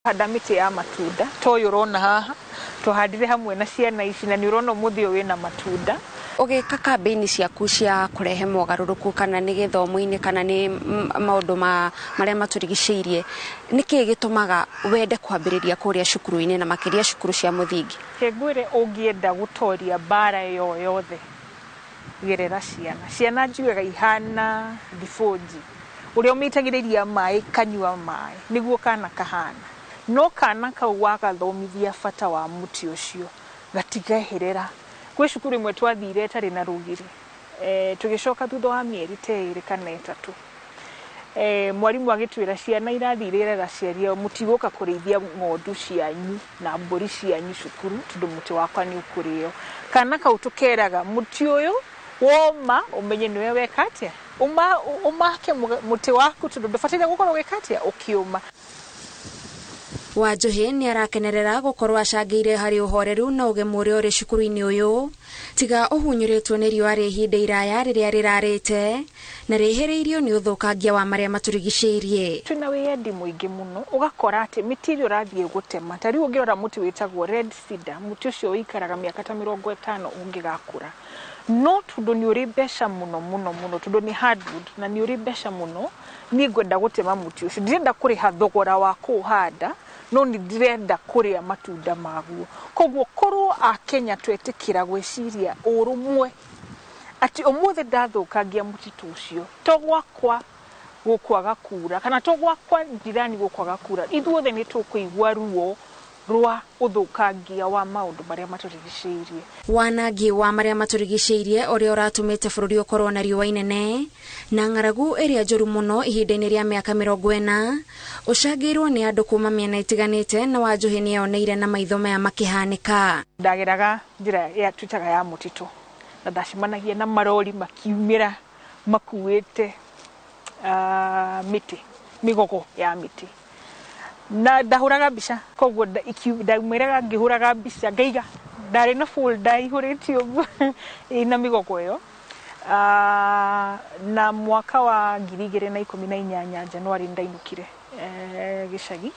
Handa mĩtĩ ya matunda ta ũyũ ũrona haha, twahandire hamwe na ciana ici na nĩ ũrona ũmũthĩ ũyũ wĩna matunda. Ũgĩka kambĩini ciaku cia kũrehe mogarũrũku kana nĩ gĩthomo-inĩ kana nĩ maũndũ ma marĩa matũrigicĩirie, nĩkĩĩ gĩtũmaga wende kwambĩrĩria kũrĩa cukuru-inĩ na makĩria cukuru cia mũthingi? Reke ngwĩre, ũngĩenda gũtoria mbara ĩyo yothe, gerera ciana. Ciana njugaga ihana thibũnji, ũrĩa ũmĩitagĩrĩria maĩ kanyua maĩ, nĩguo kana kahana. No kana kau wagathomithia bata wa mũtĩ ũcio, gatigeherera. Gwĩ cukuru ĩmwe twathire ĩtarĩ na rũgiri, tũgĩcoka thutha wa mĩeri ta 2 kana 3, mwarimũ agĩtwĩra ciana irathire iraga aciari ao mũtigũka kũrĩithia ng'ondu cianyu na mbũri cianyu cukuru tondũ mũtĩ wakwa nĩ ũkũrĩo. Kana kau tũkeraga mũtĩ ũyũ woma ũmenye nĩwe weka atĩa, ũmake mũtĩ waku tondũ ndũbataire gũkorwo ũgĩka atĩa, ũkĩũma. Wanjohi nĩ arakenerera gũkorwo acangĩire harĩ ũhoreru na ũgemu ũrĩa ũrĩ cukuru-inĩ ũyũ, tiga ũhunyũrĩtwo nĩ riũa rĩ ihinda iraya rĩrĩa rĩrarĩte na rĩhĩrĩirio nĩ ũthũkangia wa marĩa matũrigicĩirie. Twĩna wĩyendi mũingĩ mũno, ũgakora atĩ mĩtĩ ĩrĩa ũrathiĩ gũtema, ta rĩu ũngĩrora mũtĩ wĩtagwo red cedar, mũtĩ ũcio ũikaraga mĩaka ta 50 ũngĩgakũra. No tondũ nĩ ũrĩ mbeca mũno mũno mũno, tondũ nĩ hardwood na nĩ ũrĩ mbeca mũno, niĩ ngwenda gũtema mũtĩ ũcio. Ndirenda kũrĩha thogora wa kũũhanda, no nĩ ndĩrenda kũrĩa matunda maguo. Koguo korwo Akenya twetĩkĩra gwĩciria ũrũmwe, atĩ ũmũthĩ ndathũkangia mũtitũ ũcio, to gwakwa gũkwaga kura, kana to gwakwa jirani gũkwaga kura, ithuothe nĩ tũkũigua ruo rwa ũthũkangia wa maũndũ marĩa matũrigicĩirie. Wanangi wa marĩa matũrigicĩirie ũrĩa ũratũmĩte bũrũri ũkorwo na riũa inene na ng'aragu ĩrĩa njũru mũno ihinda-inĩ rĩa mĩaka 40 ũcangĩirwo nĩ andũ kuma mĩena ĩtiganĩte na Wanjohi nĩeyoneire na maitho maya makĩhanĩka. Ndageraga njĩra ya twĩtaga ya mũtitũ na ndacemanagia na marori makiumĩra makuĩte mĩtĩ, mĩgogo ya mĩtĩ, na ndahũraga mbica, koguo ndaumĩraga ngĩhũraga mbica ngaiga, ndarĩ na folder ihũrĩtio ũguo ĩna mĩgogo ĩyo. Na mwaka wa 2018 January ndainũkire gĩcagi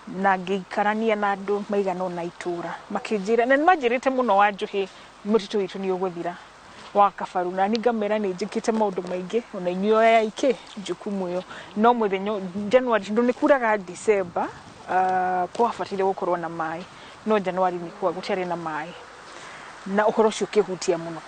na ngĩikarania na andũ maigana ũna itũra, makĩnjĩra, na nĩmanjĩrĩte mũno, Wanjohi, mũtitũ witũ nĩ ũgũthira wa Kabaru, na niĩ ngamera nĩ njĩkĩte maũndũ maingĩ ona inyuĩ oyai kĩ jukumu ĩyo. No mũthenya January, tondũ nĩ kuraga December, kwabataire gũkorwo na maĩ, no January nĩ kwa gũtiarĩ na maĩ, na ũhoro ũcio ũkĩhutia mũno.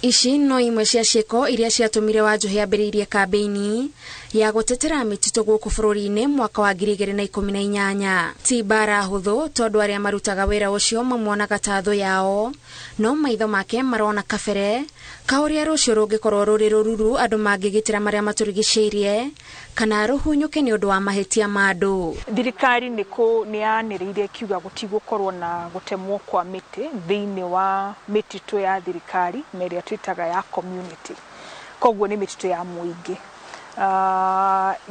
Ici no imwe cia ciĩko iria ciatũmire Wanjohi ambĩrĩirie kambĩini ya gũtetera mĩtitũ gũkũ bũrũri-inĩ mwaka wa 2018. Ti mbara hũthũ tondũ arĩa marutaga wĩra ũcio mamuonaga ta thũ yao, no maitho make marona kabere ka ũrĩa rũciũ rũngĩkorwo rũrĩ rũruru andũ mangĩgitĩra marĩa matũrigicĩirie kana rũhunyũke nĩ ũndũ wa mahĩtia ma andũ. Thirikari nĩ yanĩrĩire ĩkiuga gũtigũkorwo na gũtemwo kwa mĩtĩ thĩinĩ wa mĩtitũ ya thirikari na ĩrĩa twĩtaga ya community, koguo nĩ mĩtitũ ya mũingĩ,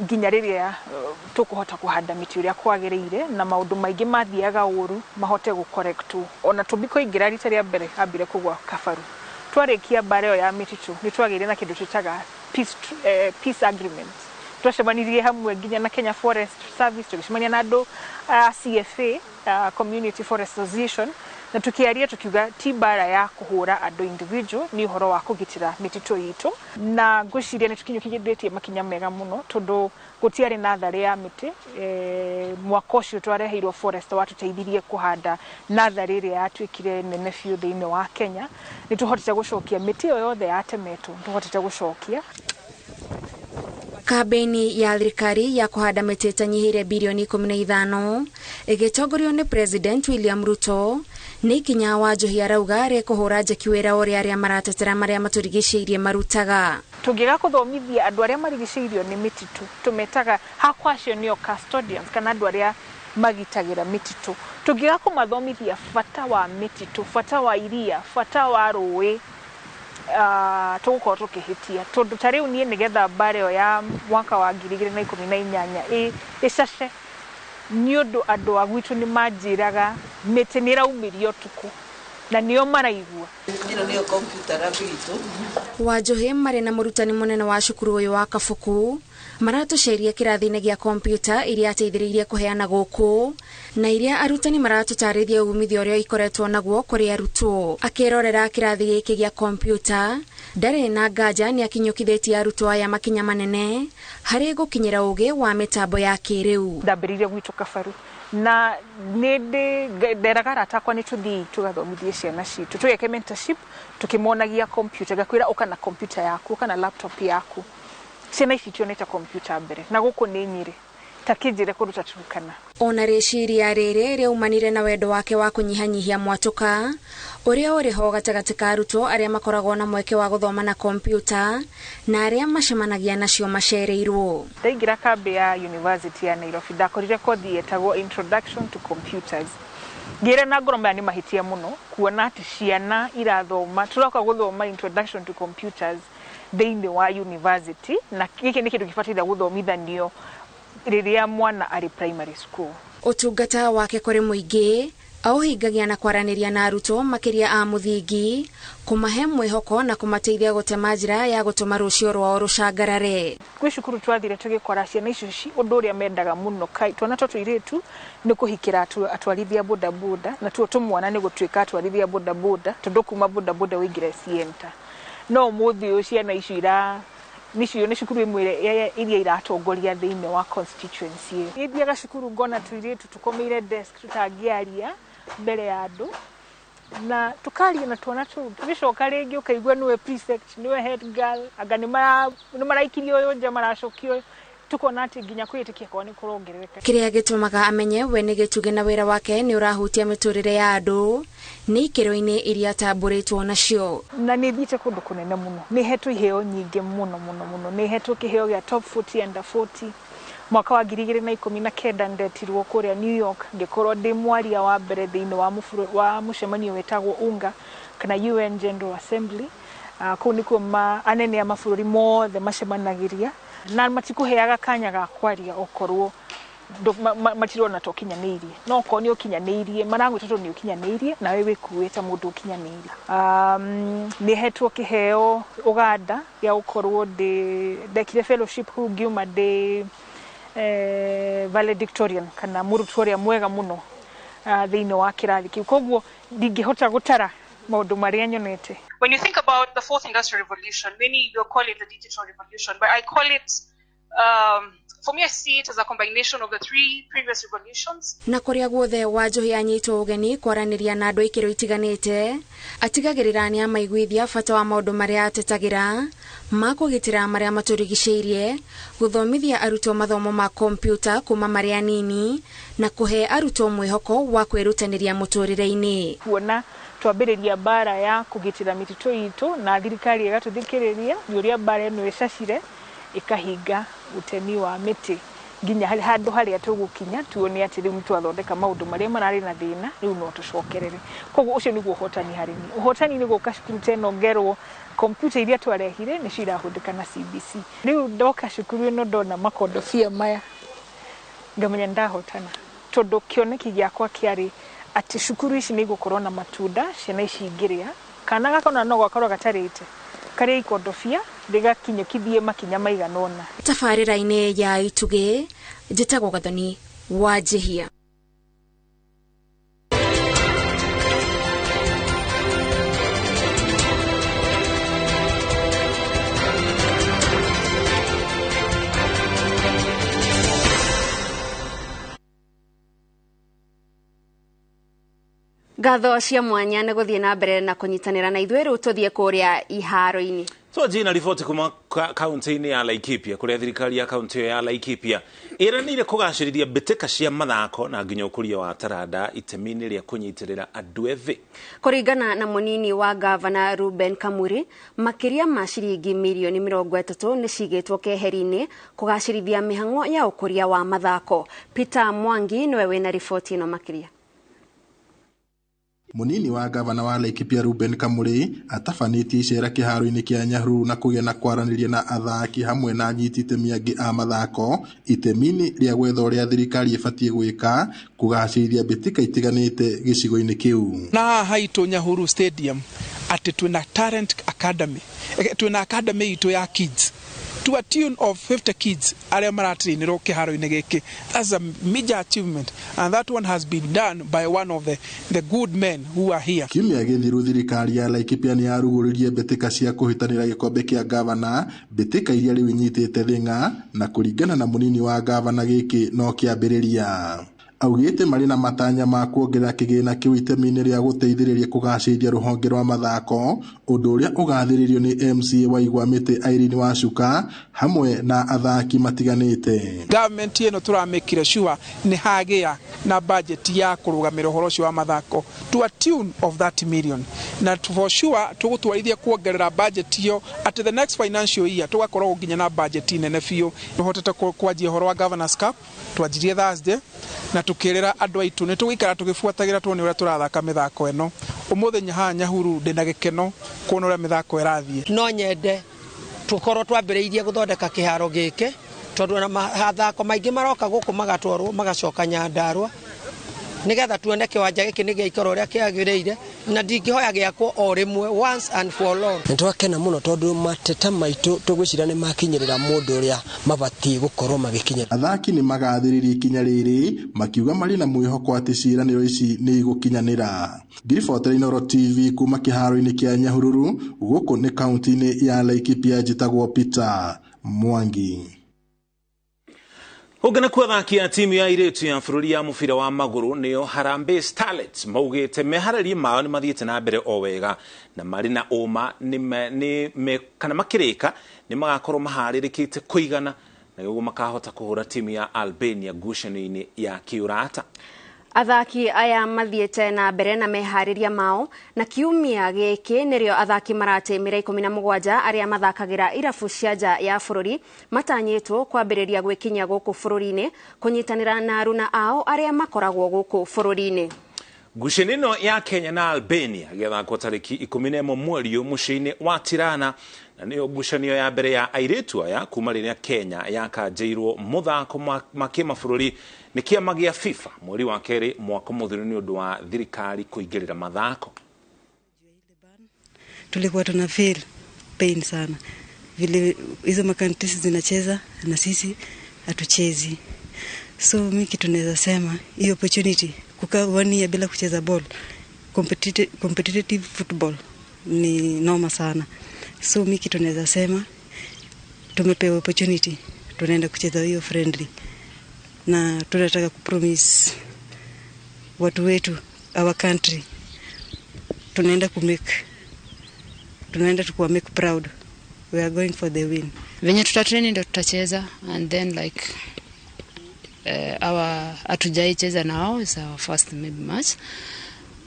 nginya rĩrĩa tũkũhota kũhanda mĩtĩ ũrĩa kwagĩrĩire na maũndũ maingĩ mathiaga ũru mahote gũkorektwo. Ona Tobiko aingĩra rita rĩa mbere ambire kũgwa Kabaru, twarĩkia mbara ĩyo ya mĩtitũ nĩ twagĩire na kĩndũ twĩtaga peace agreement. Twacemanirie hamwe nginya na Kenya Forest Service, tũgĩcemania na andũ a CFA, Community Forest Association, na tukiaria tukiuga ti mbara ya kũhũra andũ individual, nĩ ũhoro wa kũgitĩra mĩtitũ itũ. Na ngwĩciria nĩ tũkinyũkithĩtie makinya mega mũno tondũ gũtiarĩ natharĩ ya mĩtĩ. Mwaka ũcio twareheirwo forest watũteithirie kũhanda natharĩ ĩrĩa yatuĩkire nene biũ thĩinĩ wa Kenya. Nĩ tũhotete gũcokia mĩtĩ ĩyo yothe yatemetwo, nĩ tũhotete gũcokia. Kambĩini ya thirikari ya kũhanda mĩtĩ ĩtanyihĩire birioni 15 ĩgĩtongorio nĩ President William Ruto nĩ ikinya Wanjohi arauga rĩkũhũra njeki wĩra ũrĩa arĩa maratetera marĩa matũrigicĩirie marutaga. Tũngĩaga kũthomithia andũ arĩa marigicĩirio nĩ mĩtitũ, tũmetaga hakwa acio nĩo custodians kana andũ arĩa magitagĩra mĩtitũ, tũngĩaga kũmathomithia bata wa mĩtitũ, bata wa iria, bata wa rũĩ, tũgũkorwo tũkĩhĩtia. Tondũ ta rĩu niĩ nĩgetha mbara ĩyo ya mwaka wa 2018 ĩcace, nĩ ũndũ andũ a gwitũ nĩ manjĩraga mĩtĩ nĩ ĩraumĩrio ũtukũ na nĩo maraigua. Ĩno nĩyo computer lab itũ. Wanjohi marĩ na mũrutani mũnene wa cukuru ũyũ wa Kabuku Maratũceria kĩrathi-inĩ gĩa kompiuta iria ateithĩrĩirie kũheana gũkũ na iria arutani maratũtarĩria umithio ũrĩa ikoretwo naguo kũrĩ arutwo. Akĩrorera kĩrathi gĩkĩ gĩa kompiuta ndarĩ na nganja nĩ akinyũkithĩtie arutwo aya makinya manene harĩ gũkinyĩra ũgĩ wa mĩtambo ya kĩrĩu. Ndambĩrĩirie gwitũ Kabaru na nĩ nderaga arata akwa nĩ tũthiĩ tũgathomithie ciana citũ tũgeke mentorship tukimonagia computer gakwira uka na computer yaku uka na laptop yaku. Ciana ici tionete computer mbere na gũkũ nĩ Nyĩrĩ ta kĩnjĩre kũndũ ta Turkana. Ona rĩciria rĩrĩ rĩaumanire na wendo wake wa kũnyihanyihia mwatũka ũrĩa ũrĩ ho gatagatĩ ka arutwo arĩa makoragwo na mweke wa gũthoma na kompiuta na arĩa macemanagia nacio macereirwo. Ndaingĩra kambĩ ya University ya Nairobi ndakorire kothi yetagwo Introduction to Computers. Ngĩra na ngoro maya nĩ mahĩtia mũno kuona atĩ ciana irathoma tũroka gũthoma Introduction to Computers thĩinĩ wa university na gĩkĩ nĩ kĩndũ gĩbataire gũthomithanio rĩrĩa mwana arĩ primary school. Ũtungata wake kũrĩ mũingĩ aũhingagia na kwaranĩria na arutwo makĩria a mũthingi kũmahe mwĩhoko na kũmateithia gũtema njĩra ya gũtũma rũciũ rwao rũcangarare. Gwĩ cukuru twathire tũgĩkora ciana icio ũndũ ũrĩa mendaga mũno twana twa tũirĩtu nĩ kũhikĩra atwarithia bodaboda na tuo tũmwana nĩ gũtuĩka atwarithia bodaboda tondũ kuma bodaboda ũingĩre Sienta. No ũmũthĩ ũyũ ciana icio ira nicio nĩ cukuru ĩmwe iria iratongoria thĩinĩ wa constituency ĩyo. Ithiaga cukuru ngona tũirĩtu tũkomeire desk tũtangĩaria mbere ya andũ na tukaria na twana tũu tũgĩcoka rĩngĩ ũkaigua nĩwe prefect nĩwe head girl anga nĩ maraikirio ũyũ nja maracokio ũyũ tukona atĩ nginya kwĩĩtĩkia kwao nĩ kũrongerereka. Kĩrĩa gĩtũmaga amenye we nĩ gĩtugĩ na wĩra wake nĩ ũrahutia mĩtũrĩre ya andũ nĩ ikĩro-inĩ iria atambũrĩtwo nacio. Na nĩ thiĩte kũndũ kũnene mũno, nĩ hetwo iheo nyingĩ mũno mũno mũno, nĩ hetwo kĩheo gĩa top 40 under 40 mwaka wa 2019 ndetirwo kũrĩa New York ngĩkorwo ndĩ mwaria wa mbere thĩinĩ wa mũcemanio wetagwo UNGA kana UN General Assembly. Kũu nĩkuo anene a mabũrũri mothe macemanagĩria na matikũheaga kanya ga kwaria okorwo matirona ta ũkinyanĩirie, no okorwo nĩ ũkinyanĩirie maragwĩta tondũ nĩ ũkinyanĩirie nawe wĩkuĩte mũndũ ũkinyanĩirie. Nĩ hetwo kĩheo Uganda gĩa gũkorwo ndekire fellowship kũu ngiuma ndĩ valedictorian kana mũrutwo ũrĩa mwega mũno thĩinĩ wa kĩrathi kĩu, koguo ndingĩhota gũtara maũndũ marĩa nyonete. When you think about the fourth industrial revolution, many will call it the digital revolution, but I call it, for me I see it as a combination of the three previous revolutions. Na kũrĩa guothe Wanjohi anyitwo ũgeni kwaranĩria na andũ ikĩro itiganĩte atigagĩrĩra nĩ amaiguithia bata wa maũndũ marĩa atetagĩra ma kũgitĩra marĩa matũrigicĩirie, gũthomithia arutwo mathomo ma kompiuta kuma marĩ anini na kũhe arutwo mwĩhoko wa kwĩrutanĩria mũtũrĩre-inĩ. Kuona twambĩrĩria mbara ya kũgitĩra mĩtitũ itũ na thirikari ĩgatũthikĩrĩria nĩ ũrĩa mbara ĩno ĩcacire ĩkahinga ũtemi wa mĩtĩ nginya handũ harĩa tũgũkinya tuone atĩ rĩu nĩtwathondeka maũndũ marĩa mararĩ na thĩna rĩu no tũcokerere. Koguo ũcio nĩguo ũhotani harĩ niĩ. Ũhotani nĩ gũka cukuru ta ĩno ngerwo kompiuta iria twarehire nĩcio irahũthĩka na CBC. Rĩu ndoka cukuru ĩno ndona makondobia maya ngamenya nĩndahotana tondũ kĩoneki gĩakwa kĩarĩ atĩ cukuru ici nĩ igũkorwo na matunda ciana ici ingĩrĩa kana gakona no gakorwo gatarĩte karĩa ikondobia rĩgakinyũkithie makinya maigana ũna. Tabarĩra-inĩ ya Itugĩ njĩtagwo Gathoni wa Njihia. Ngatho cia mwanya nĩ gũthiĩ na mbere na kũnyitanĩra na ithuĩ rĩu tũthiĩ kũrĩa iharo-inĩ. Twanjie na riboti kuma kaunti-inĩ ya Laikipia kũrĩa thirikari ya kaunti ĩyo ya Laikipia ĩranĩire kũgacĩrithia mbĩtĩka cia mathako na nginya ũkũria wa taranda itemi-inĩ rĩa kũnyitĩrĩra andũ ethĩ. Kũringana na mũnini wa gavana Ruben Kamuri, makĩria ma ciringi mirioni 30 nĩ cigĩtwo keheri-inĩ kũgacĩrithia mĩhang'o ya ũkũria wa mathako. Peter Mwangi nĩwe wĩna riboti ĩno makĩria. Munini wa gavana wa Laikipia Ruben Kamuri atabanĩtie icera kĩharo-inĩ kĩa Nyahururu na kũgĩa na kwaranĩria na athaki hamwe na anyiti itemi angĩ a mathako itemi-inĩ rĩa gwetha ũrĩa thirikari ĩbatiĩ gwĩka kũgacĩrithia mbĩtĩka itiganĩte gĩcigo-inĩ kĩu. Na haha haitũ Nyahururu Stadium atĩ twĩna talent academy, twĩna academy itũ ya kids To a tune of 50 kids arĩa maratrainĩrwo kĩharo-inĩ gĩkĩ. That's a major achievement, and that one has been done by one of the good men who are here. Kiumia gĩthiru thirikari ya Laikipia nĩ yarugũririe mbĩtĩka cia kũhĩtanĩra gĩkombe kĩa gavana, mbĩtĩka iria rĩu inyitĩte thĩng'a, na kũringana na mũnini wa gavana gĩkĩ no kĩambĩrĩria. Augĩte marĩ na matanya ma kuongerera kĩgĩna kĩu itemi-inĩ rĩa gũteithĩrĩria kũgacĩrithia rũhonge rwa mathako, ũndũ ũrĩa ũgathĩrĩirio nĩ MCA wa Igwamĩtĩ Irene Wacuka hamwe na athaki matiganĩte. Government ĩno tũramĩkire sure nĩ hagĩa na budget ya kũrũgamĩra ũhoro ũcio wa mathako to a tune of 30 million, na for sure tũgũtwarithia kuongerera budget ĩyo at the next financial year, tũgakorwo nginya na budget nene biũ. Tũhotete kwanjia ũhoro wa Governors Cup, twanjirie Thursday na tukirira andũ aitũ nĩ tũgũikara tũgĩbuatagĩra tuone ũrĩa tũrathaka mĩthako ĩno. Ũmũthĩ haha Nyahururu ndĩna gĩkeno kuona ũrĩa mĩthako ĩrathiĩ. No nyende tũkorwo twambĩrĩirie gũthondeka kĩharo gĩkĩ, tondũ ona mathako maingĩ maroka gũkũ magatwarwo magacoka Nyandarua, nĩgetha tuone kĩwanja gĩkĩ nĩ gĩaikara ũrĩa kĩagĩrĩire, na ndingĩhoya gĩakwo o rĩmwe once and for all. Nĩ twakena mũno tondũ mateta maitũ tũgwĩciria nĩ makinyĩrĩra mũndũ ũrĩa mabatiĩ gũkorwo magĩkinyĩra. Athaki nĩ magathĩrĩria ikinya rĩrĩ makiuga marĩ na mwĩhoko atĩ ciĩranĩro ici nĩ igũkinyanĩra. Ngiribotera Inooro TV kuma kĩharo-inĩ kĩa Nyahururu gũkũ nĩ kaunti-inĩ ya Laikipia, njĩtagwo Peter Mwangi. Ũngĩ nakuo athaki a timu ya airĩtu ya bũrũri ya mũbira wa magũrũ nĩo Harambee Starlets maugĩte meharĩria mao nĩ mathiĩte na mbere o wega na marĩ na ũma kana makĩrĩka nĩ magakorwo maharĩrĩkĩte kũigana na nĩguo makahota kũhũra timu ya Albania ngucanio-inĩ ya kĩũrata. Athaki aya mathiĩte na mbere na meharĩria mao, na kiumia gĩkĩ nĩrĩo athaki maratimĩra 17 arĩa mathakagĩra irabu cia nja ya bũrũri matanyĩtwo kwambĩrĩria gwĩkinyia gũkũ bũrũri-inĩ kũnyitanĩra na aruna ao arĩa makoragwo gũkũ bũrũri-inĩ. Ngucanio ĩno ya Kenya na Albania gĩathakwo tarĩki 11 mweri ũyũ mũciĩ-inĩ wa Tirana, na nĩyo ngucanio ya mbere ya airĩtu aya kuma rĩrĩa Kenya yakanjĩirwo mũthako ma kĩmabũrũri nĩ kĩama gĩa FIFA mweri wa kerĩ mwaka mũthiru nĩ ũndũ wa thirikari kũingĩrĩra mathako. Tulikuwa tuna feel pain sana vile hizo makantisi zinacheza na sisi hatuchezi. So mimi kitu naweza sema, hiyo opportunity kukaa 1 year bila kucheza ball, competitive football ni noma sana. So mimi kitu naweza sema, tumepewa opportunity, tunaenda kucheza hiyo friendly, na tunataka kupromise watu wetu, our country, tunaenda kumake, tunaenda tukuwa make proud. We are going for the win. Venye tutatrain ndio tutacheza, and then like our hatujaicheza nao, is our first maybe match,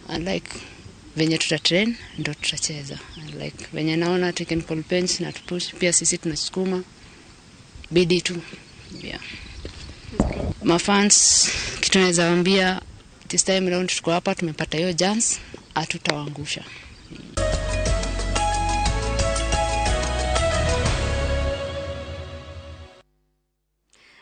and like venye tutatrain ndio tutacheza, and like venye naona technical bench na tupush pia sisi tunasukuma bidii tu, yeah. Mafans kitu naweza waambia, this time round tuko hapa, tumepata hiyo chance, hatutawaangusha.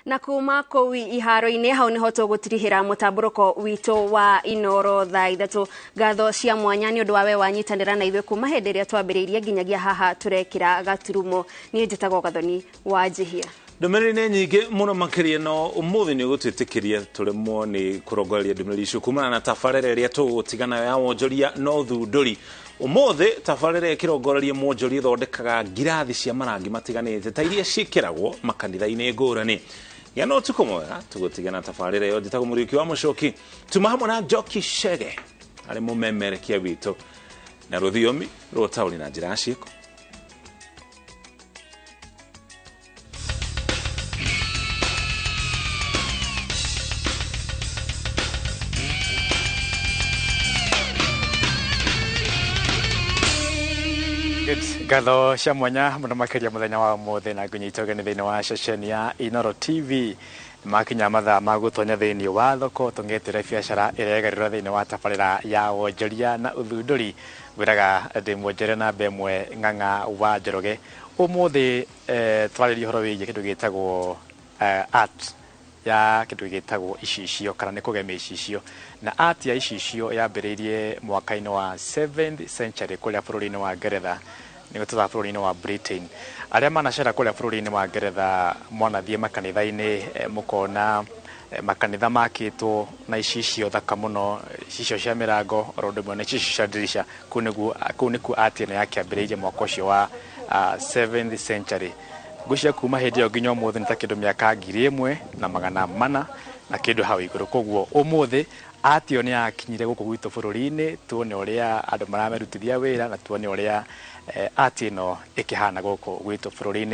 Na kuma kũu iharo-inĩ hau nĩho tũgũtirihĩra mũtambũrũko witũ wa Inooro thaa 3. Ngatho cia mwanya nĩ ũndũ wa we wanyitanĩra na ithuĩ kuma hĩndĩ ĩrĩa twambĩrĩirie nginyagia haha tũrekĩra gaturumo. Niĩ njĩtagwo Gathoni wa Njihia. Ndũmĩrĩri nĩ nyingĩ mũno makĩria, no ũmũthĩ nĩ ũgũtwĩtĩkĩria tũremwo nĩ kũrongoreria ndũmĩrĩri icio kumana na tabarĩra ĩrĩa tũgũtiga nayo ya wonjoria na ũthundũri. Ũmũthĩ tabarĩra ĩkĩrongoreria mwonjoria ĩthondekaga ngirathi cia marangi matiganĩte ta iria ciĩkĩragwo makanitha-inĩ ngũrani. Gĩa na ũtukũ mwega, tũgũtiga na tabarĩra ĩyo. Njĩtagwo Mũriũki wa Mũcoki, tuma hamwe na Njoki Chege arĩ mũmemerekia witũ na rũthiomi rwa ũtaũri na njĩra ya ciĩko. Ngatho cia mwanya mũno makĩria mũthenya wa ũmũthĩ na ngũnyita ũgeni thĩinĩ wa ceceni ya Inooro TV. Makinya mathaa ma gũtonya thĩinĩ wa thoko tũng'etĩre biacara ĩregarĩrwo thĩinĩ wa tabarĩra ya wonjoria na ũthundũri. Ngwĩraga ndĩ mwonjoria namba ĩmwe Ng'ang'a wa Njoroge. Ũmũthĩ twarĩria ũhoro wĩgiĩ kĩndũ gĩtagwo art ya kĩndũ gĩtagwo icicio kana nĩ kũgemia icicio, na art ya icicio yambĩrĩirie mwaka-inĩ wa 7th century kũrĩa bũrũri-inĩ wa Ngeretha, Nĩ tũthaa bũrũri-inĩ wa Britain. Arĩa manacera kũrĩa bũrũri-inĩ wa Ngeretha, mwanathiĩ makanitha-inĩ, mũkona makanitha makĩtwo na icicio thaka mũno, icicio cia mĩrango oro ũndũ ũmwe na icicio cia ndirica. Kũu nĩguo, kũu nĩkuo art ĩno yakĩambĩrĩirie mwaka ũcio wa 7th century. Ngwĩciria kuma hĩndĩ ĩyo nginya ũmũthĩ nĩ ta kĩndũ mĩaka 1400 na kĩndũ hau igũrũ. Koguo ũmũthĩ art ĩyo nĩ yakinyire gũkũ gwitũ bũrũri-inĩ, tuone ũrĩa andũ maramerutithia wĩra na tuone ũrĩa art ĩno ĩkĩhana gũkũ gwitũ bũrũri-inĩ.